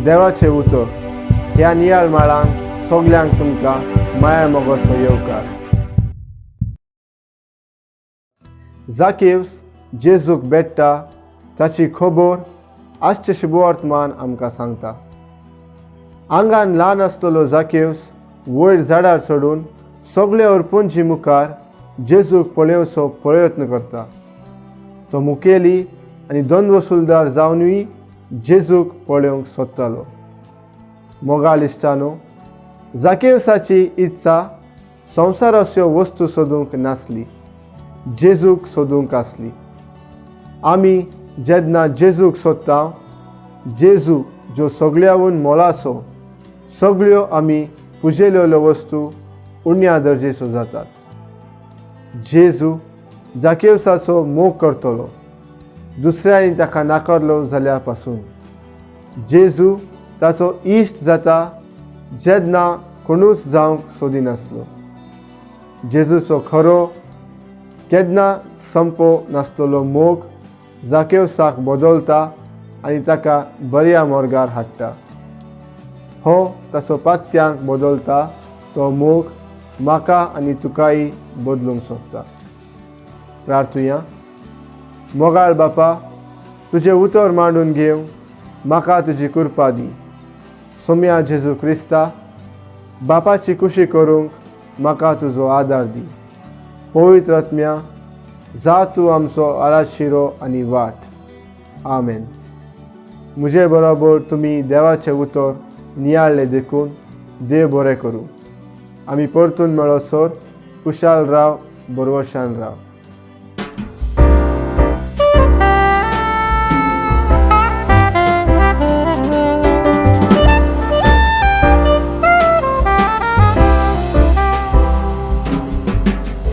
देवाचें उतर ह्या नियाळ माळांत सगल्यांक तुमकां माया मोगोसो येवकार. जाकेवस जेजूक भेट्टा ताची खबर आजचें शुभवर्तमान आमकां सांगता. आंगान ल्हान आसतलो जाकेवस वयर झाडार चडून सगळे अर्पुंजी मुखार जेजूक पळोवचो प्रयत्न करता. तो मुखेली आनी दोन वसुलदार जावनूय जेजूक पळोवंक सोदतालो. मोगाळ इश्टानो, जाकेवसाची इत्सा संवसाराच्यो वस्तू सोदूंक नासली, जेजूक सोदूंक आसली. आमी जेन्ना जेजूक सोदता, जेजू ज्यो सगळ्यावून मोलाचो, सगळ्यो आमी पुजेल्यो वस्तू उण्या दर्जेचो जातात. जेजू जाकेवसाचो मोग करतलो, दुसऱ्यांनी ताका नाकारलो जाल्यार पासून. जेजू ताचो इश्ट जाता जेन्ना कोणूच जावंक सोदिनासलो. जेजूचो खरो केन्ना संपो नासतलो मोग जाकेवसाक बदलता आनी ताका बऱ्या मोर्गार हाडटा. हो ताचो पात्यांक बदलता तो मोग म्हाका आनी तुकाय बदलूंक सोदता. प्रार्थुया. मोगाळ बापा, तुजें उतर मांडून घेवन म्हाका तुजी कृपा दी. सोम्या जेजू क्रिस्ता, बापाची खुशी करूंक म्हाका तुजो आदार दी. पवित्र आत्म्या, जा तूं आमचो आलाशिरो आनी वाट. आमेन. म्हजे बरोबर तुमी देवाचें उतर नियाळ्ळें देखून देव बरें करूं. आमी परतून मेळसर कुशाल राव, बरवशान राव.